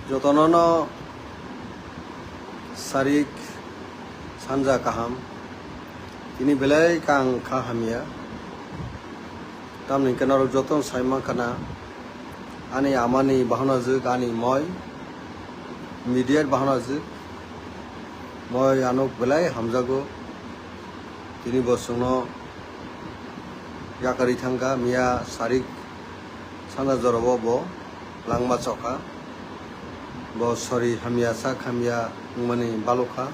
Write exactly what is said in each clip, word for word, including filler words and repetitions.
Jotono no sarik sanja kaham. Tini belai kang kha hamya. Tamni hwnkhe norok jotono sai mankha na, ani amani bahana jwk, ani moi, immediate bahana jwk, moi ano belai hamjago. Tini bo chwngno yakarwi thangkha, miya sarik sanja jorao bo langma chokha. Bo sori hamya sak hamya wngmani balokha.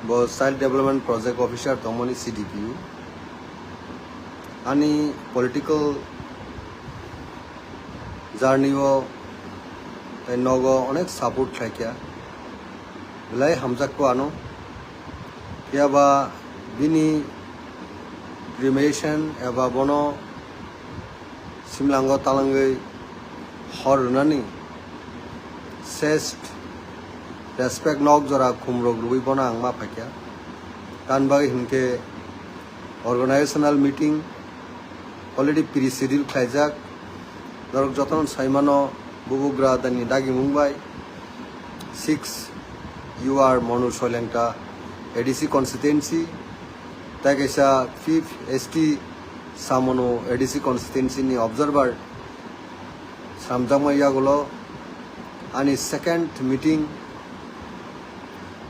Bo Child Development Project Officer tongmani C D P O. Ani political journey o tei nogo onek support khlaikha. Belai hamjakgo ano. Phiya ba bini cremation eba bono simlango talangwi hor rwnani sest respect nok jora khumrok rwui bono ang ma phaikha. Tan bagwi hinkhe organizational meeting already pre-schedule khlaijak. Norok jotono saimano, Bubagra dani dagimung bai six U R Monu Soilengta A D C constituency, tei kaisa fifth S T Samonu A D C constituency ni observer sramjakma yagulo ani second meeting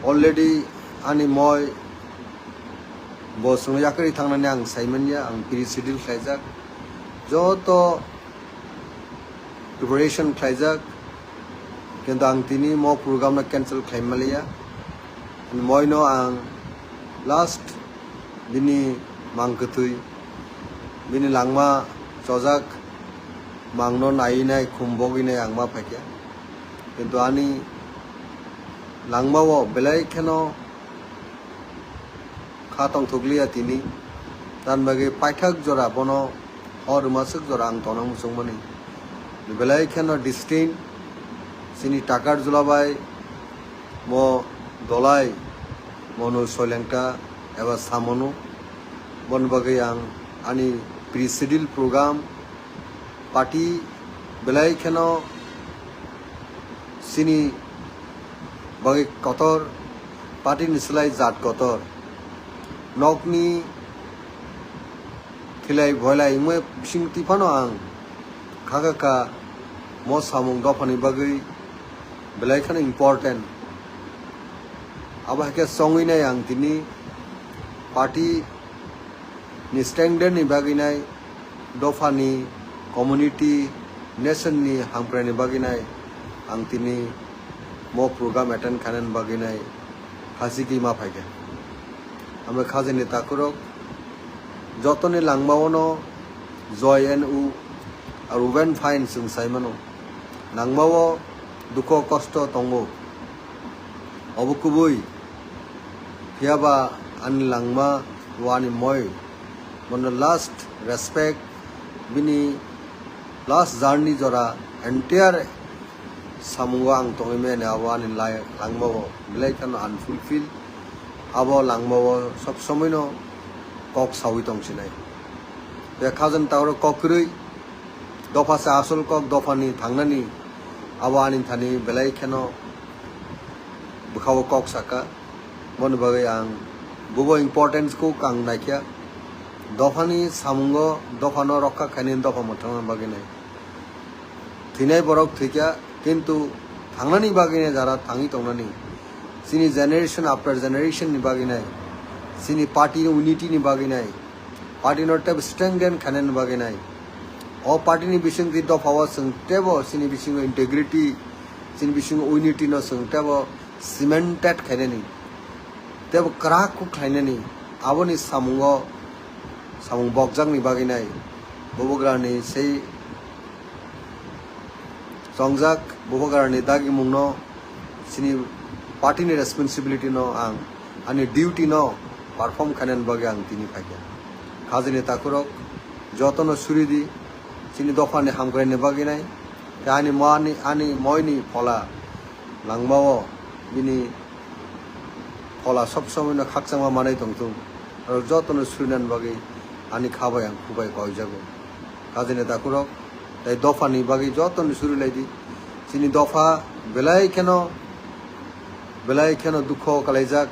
already ani moi bo chwngno yakarwi thangnani ang saimanya, ang pre-schedule khlaijak, joto preparation khlaijak, kintu ang tini mo program no cancel khlai maliya. Moino ang last bini mang kwtwi, bini langma chojak mangno naiwi nai khum bogwi nai ang ma phaikha. Kintu ani langmao belai kheno kha tongthokliya tini, tan bagwi paithak jora bono hor rwmaswk jora ang tongna muchungmani. Belai kheno distinct chini Takar Julabai mo dolai Monu Soilengta eba Samonu, boni bagwi ang ani pre-schedule program party belai kheno chini bagwi kotor, party ni slai jat kotor. Nokni khilai boilai wngwi bising twi phano ang kha kha kha mo samung dophani bagwi belai kheno important. Abo hai khe chongwi nai ang tini party ni standard ni bagwi nai, dophani, community, nation ni hamkrai ni bagwi nai ang tini mo program attend khainani bagwi nai khachigwi ma phaikha. Amo khajani takhurok jotoni langmao no joy and u, aro even fine chwng sai mano. Langmao dukho kosto tongo. Obo kubui. Phiya ba ani langma o ani moi. Bono last respect, bini last journey jora entire samungo ang tongwi maya ni abo ani lai-, langmao belai kheno unfulfilled. Abo langmao sob somoino kok sawi tong sinai. Be khajani takhurok kok kwrwi. Dopha se asol kok, dophani thangnani abo ani thani belai kheno bwkhao kok saka. Boni bagwi ang bobo importance kuk ang naikha. Dophani samungo dophano rokha khainani dopha mwthangna bagwi nai. Thwinai borok thwikha, kintu thangnani bagwi nai jara thangwi tongnani. Chini generation after generation ni bagwi nai. Chini party unity ni bagwi nai. Party no tebo strengthen khainani bagwi nai. O party ni bisingtwi dopha o chwng tebo chini bisingo integrity, chini bisingo unity no chwng tebo cemented khainani, tebo kwrak kuk khlainani, aboni samungo samung bokjakni bagwi nai. Bubagrani sei chongjak, Bubagrani dagimungno, chini party ni responsibility no ang ani duty no perform khainani bagwi ang tini phaikha. Khajani takhurok jotono suridi, chini dophani hamkraini bagwi nai, tei ani mani, ani moini phola langmao bini phola sob somoino khakchangma manwi tongthung. Aro jotono surinani bagwi ani kha bai ang khubai koijago. Khajani takhurok, tei dophani bagwi joto ni suri lai di. Chini dopha belai kheno, belai kheno dukho kalaijak.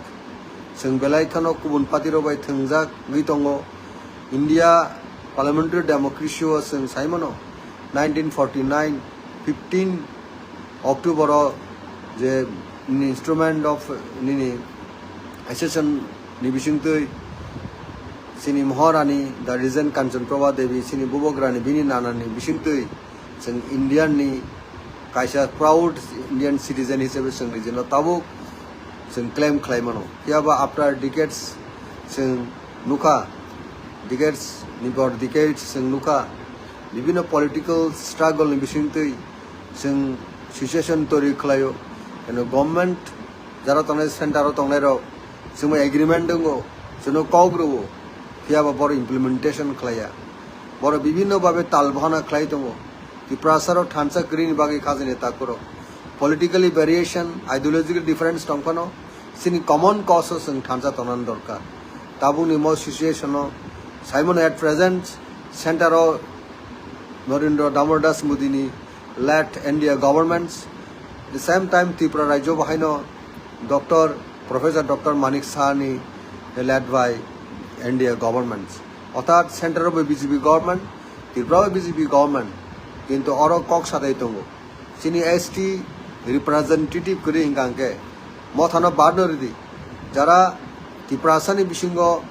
Chwng belai kheno kubun party rok bai thwngjagwi tongo. India parliamentary democracy o chwng sai mano, nineteen forty nine fifteen October o je nini instrument of nini accession ni bisingtwi chini Maharani, the Regent Kanchan Prabha Devi, chini bubagrani bini nanani bisingtwi chwng Indian ni kaisa proud Indian citizen hisabe chwng nijino tabuk chwng claim khlai mano. Phiya ba after decades chwng nukha, decades ni por decades chwng nukha, bibhinno political struggle ni bisingtwi chwng situation tori khlaio. Eno government jara tongnai, center o tongnai rok chwngno agreement wngo, chwngno kok rwo, phiya ba borok implementation khlaiya. Borok bibhinno babe tal bahana khlai tongo. Tiprasa rok thansa kwrwini bagwi khajani takhurok. Politically variation, ideological difference tong phano, chini common cause o chwng thansa tongnani dorkar. Tabukni mo situation o sai mano at present center o Narendra Damodar Das Modi ni led India governments, the same time Tripura rajyo bahaino Doctor, Professor Doctor Manik Saha ni led by India governments. Orthat center o B J P government, Tripura o B J P government, kintu oro kok sadai tongo. Chini S T representative kwrwi hingka hingke mothano badno ridi. Jara Tiprasani bisingo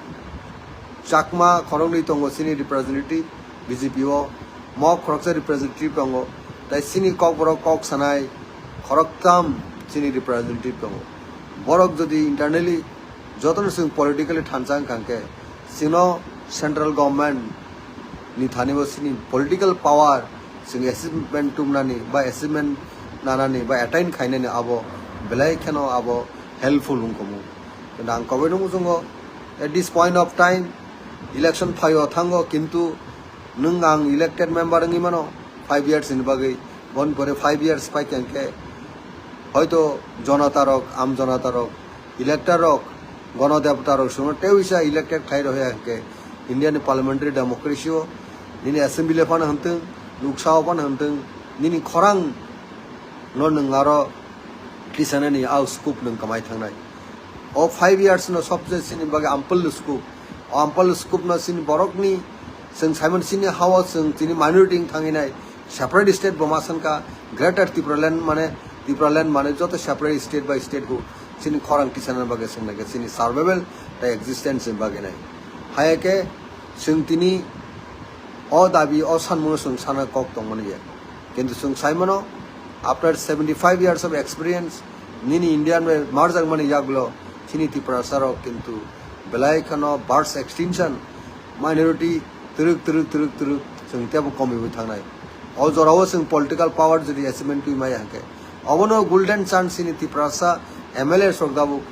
Chakma khoroknwi tongo chini representative B J P o, Mok khoroksa representative tongo, tei chini kokborok kok sanai khoroktham chini representative tongo. Borok jodi internally jotono chwng politically thansa wngkha hwnkhe, chwngno central government ni thani bo chini political power chwng achievement tubnani ba achievement nanani ba attain khainani abo belai kheno abo helpful wngkhomu. Kintu ang koboino muchungo, at this point of time, election phaio thango, kintu nwng ang elected member wngwi mano five years ni bagwi. Boni pore five years paikha hwnkhe hoito jonata rok, am jonata rok, elector rok, gono debota rok chwngno tei uisa elected khlai rohya hwnkhe India ni parliamentary democracy o nini assembly phano hwntwng, nuksa o phano hwntwng, nini khorang no nwng aro tisanani a scope nwng kwmai thangnai. O five years no sobse chini bagwi ample scope. O ample scope no chini borokni, chwng saimon chini hao chwng chini minority wng thangwi nai. Separate state bo ma sankha, Greater Tipraland mane, Tipraland mane joto separate state by state bo chini khorang tisana bagwi chwng naikhe chini survival tei existence ni bagwi nai. Haya khe chwng tini o dabi, o sanmungno chwng sana kok tongmani ya. Kintu chwng sai mano, after seventy five years of experience, nini Indian bai marjak mani yagulo, chini Tiprasa rok kintu belai kheno birth extinction, minority twrwk, twrwk, twrwk, twrwk, chwng tebo komiwi thangnai. O jorao chwng political power jodi achievement twi maya hwnkhe, obono golden chance chini Tiprasa M L A rok tabuk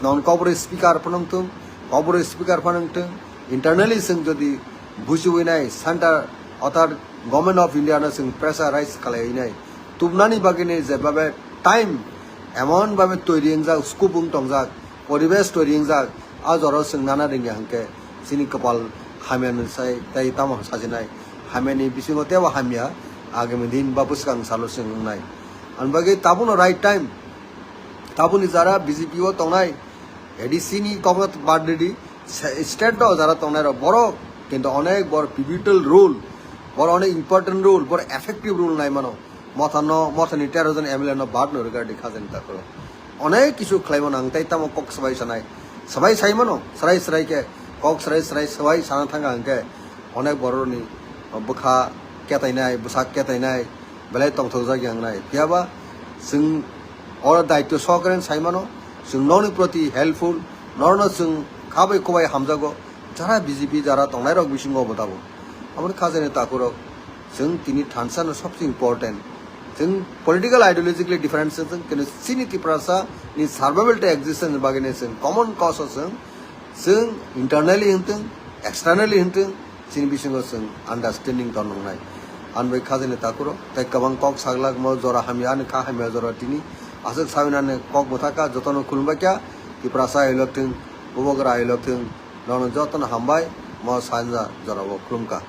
non kokborok speaker phano wngthung, kokborok speaker phano wngthung, internally chwng jodi buchiwi nai center orthat government of India no chwng pressurize khlaiwi nai tubnani bagwi ni je babe time emon babe toiri wngjak, scope wng tongjak, poribesh toiri wngjak, a jorao chwng nana rwngya hwnkhe chini kwpal hamya ni sai tei tamo sajinai, hamya ni bisingo tebo hamya agami din ba bwskang salo chwng wngnai. Ani bagwi tabukno right time, tabukni jara B J P o tongnai, A D C ni kokno bad ridi, se-, state o jara tongnai rok borok kintu onek bor pivotal role, bor onek important role, bor effective role nai mano. Mothano, mothani tero jon M L A no bad no rwgadi khajani takhoro. Onek kisu khlai mano ang tei tamo kok swbai sanai. Swbai sai mano, swrai swrai khe kok swrai swrai swbai sana thanga hwnkhe onek borok ni bwkha ketainai, bwsak ketainai, belai tongthokjak yang nai. Phiya ba chwng oro daityo sohokare sai mano, chwng nokni proti helpful, norokno chwng kha bai kobai hamjago, jara B J P jara tongnai rok bisingo bo tabuk. Aboni khajani takhurok chwng tini thansa no sobse important. Chwng political ideologically different chwng, chwng kino chini Tiprasa ni survival tei existence ni bagwi ni chwng common cause o chwng, chwng internally hwntwng, externally hwntwng, chini bisingo chwng understanding tong nai. Ani bai khajani takhuro tei kwbang kok saglak mo jora hamya ani kha hamya jora tini aswk sawi nani kok bwthaka jotono khulumbai kha Tiprasa ailok thwng, Bubagra ailok thwng, nono jotono hambai mo sanja jorao khulumkha.